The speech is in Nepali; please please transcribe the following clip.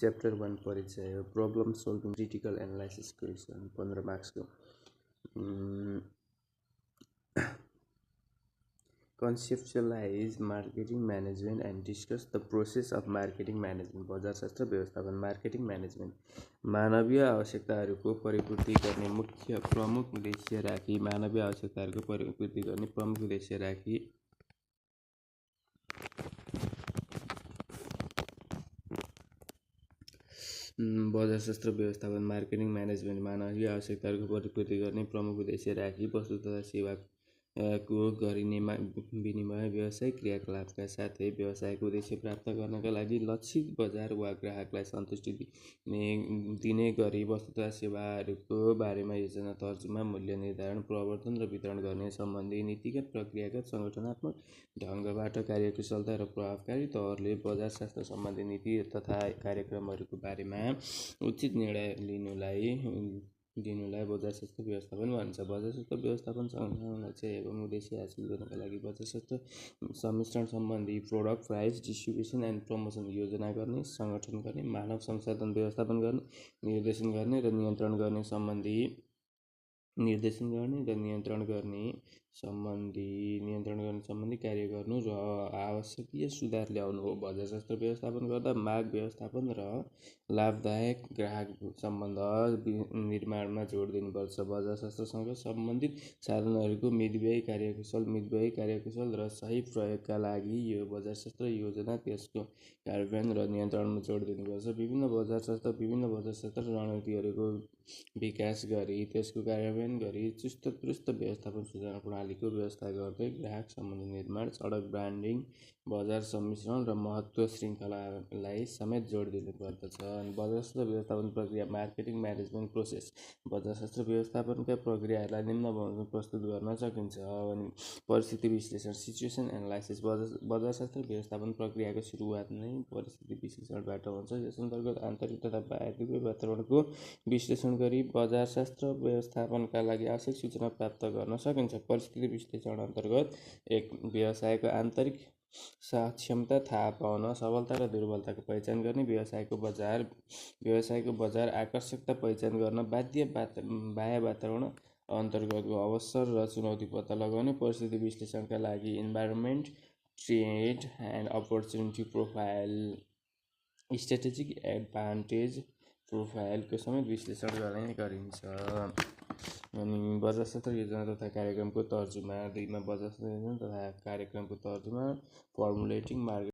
च्याप्टर 1 परिचय हो। Problem solving critical analysis question 15 मार्क्सको। Conceptualise marketing management and discuss the process of marketing management. बजारशास्त्र व्यवस्थापन मार्केटिङ म्यानेजमेन्ट मानवीय आवश्यकताहरूको परिपूर्ति गर्ने प्रमुख उद्देश्य राखी बजारशास्त्र व्यवस्थापन मार्केटिङ म्यानेजमेन्ट मानवीय आवश्यकताहरूको परिपूर्ति गर्ने प्रमुख उद्देश्य राखी वस्तु तथा सेवाको गरिने विनिमय व्यावसायिक क्रियाकलापका साथै व्यवसायको उद्देश्य प्राप्त गर्नका लागि लक्षित बजार वा ग्राहकलाई सन्तुष्टि दिने गरी वस्तु तथा सेवाहरूको बारेमा योजना, तर्जुमा, मूल्य निर्धारण, प्रवर्तन र वितरण गर्ने सम्बन्धी नीतिगत, प्रक्रियागत, सङ्गठनात्मक ढङ्गबाट कार्यकुशलता र प्रभावकारी तवरले बजारशास्त्र सम्बन्धी नीति तथा कार्यक्रमहरूको बारेमा उचित निर्णय दिनुलाई बजारशास्त्र व्यवस्थापन भन्छ। बजारशास्त्र व्यवस्थापन सङ्गठनको लक्ष्य एवं उद्देश्य हासिल गर्नका लागि बजारशास्त्र सम्मिश्रण सम्बन्धी product, price, distribution and promotion योजना गर्ने, सङ्गठन गर्ने, मानव संसाधन व्यवस्थापन गर्ने, निर्देशन गर्ने र नियन्त्रण गर्ने सम्बन्धी कार्य गर्नु र आवश्यकीय सुधार ल्याउनु हो। बजारशास्त्र व्यवस्थापन गर्दा माग व्यवस्थापन र लाभदायक ग्राहक सम्बन्ध निर्माणमा जोड दिनुपर्छ। बजारशास्त्रसँग सम्बन्धित साधनहरूको मितव्ययी, कार्यकुशल र सही प्रयोगका लागि यो बजारशास्त्र योजना, त्यसको कार्यान्वयन र नियन्त्रणमा जोड दिनुपर्छ। विभिन्न बजारशास्त्र रणनीतिहरूको विकास गरी त्यसको कार्यान्वयन गरी चुस्त व्यवस्थापन सूचना प्रणालीको व्यवस्था गर्दै ग्राहक सम्बन्ध निर्माण, सडक ब्रान्डिङ, बजार सम्मिश्रण र महत्त्व श्रृङ्खलालाई समेत जोड दिनुपर्दछ। बजारशास्त्र व्यवस्थापन प्रक्रिया मार्केटिङ म्यानेजमेन्ट प्रोसेस। बजारशास्त्र व्यवस्थापनका प्रक्रियाहरूलाई निम्न प्रस्तुत गर्न सकिन्छ। परिस्थिति विश्लेषण, सिचुएसन एनालाइसिस। बजारशास्त्र व्यवस्थापन प्रक्रियाको सुरुवात नै परिस्थिति विश्लेषणबाट हुन्छ। यस अन्तर्गत आन्तरिक तथा बाह्य दुवै वातावरणको विश्लेषण गरी बजारशास्त्र व्यवस्थापनका लागि आवश्यक सूचना प्राप्त गर्न सकिन्छ। परिस्थिति विश्लेषण अन्तर्गत एक व्यवसायको आन्तरिक क्षमता थाहा पाउन, सबलता र दुर्बलताको पहिचान गर्ने, व्यवसायको बजार आकर्षकता पहिचान गर्न, बाह्य वातावरण अन्तर्गतको अवसर र चुनौती पत्ता लगाउने, परिस्थिति विश्लेषणका लागि environment, trade and opportunity profile, strategic advantage प्रोफाइलको समेत विश्लेषण गर्ने गरिन्छ। बजारशास्त्र योजना तथा कार्यक्रमको तर्जुमा। 2 मा बजारशास्त्र योजना तथा कार्यक्रमको तर्जुमा, फर्मुलेटिङ मार्केट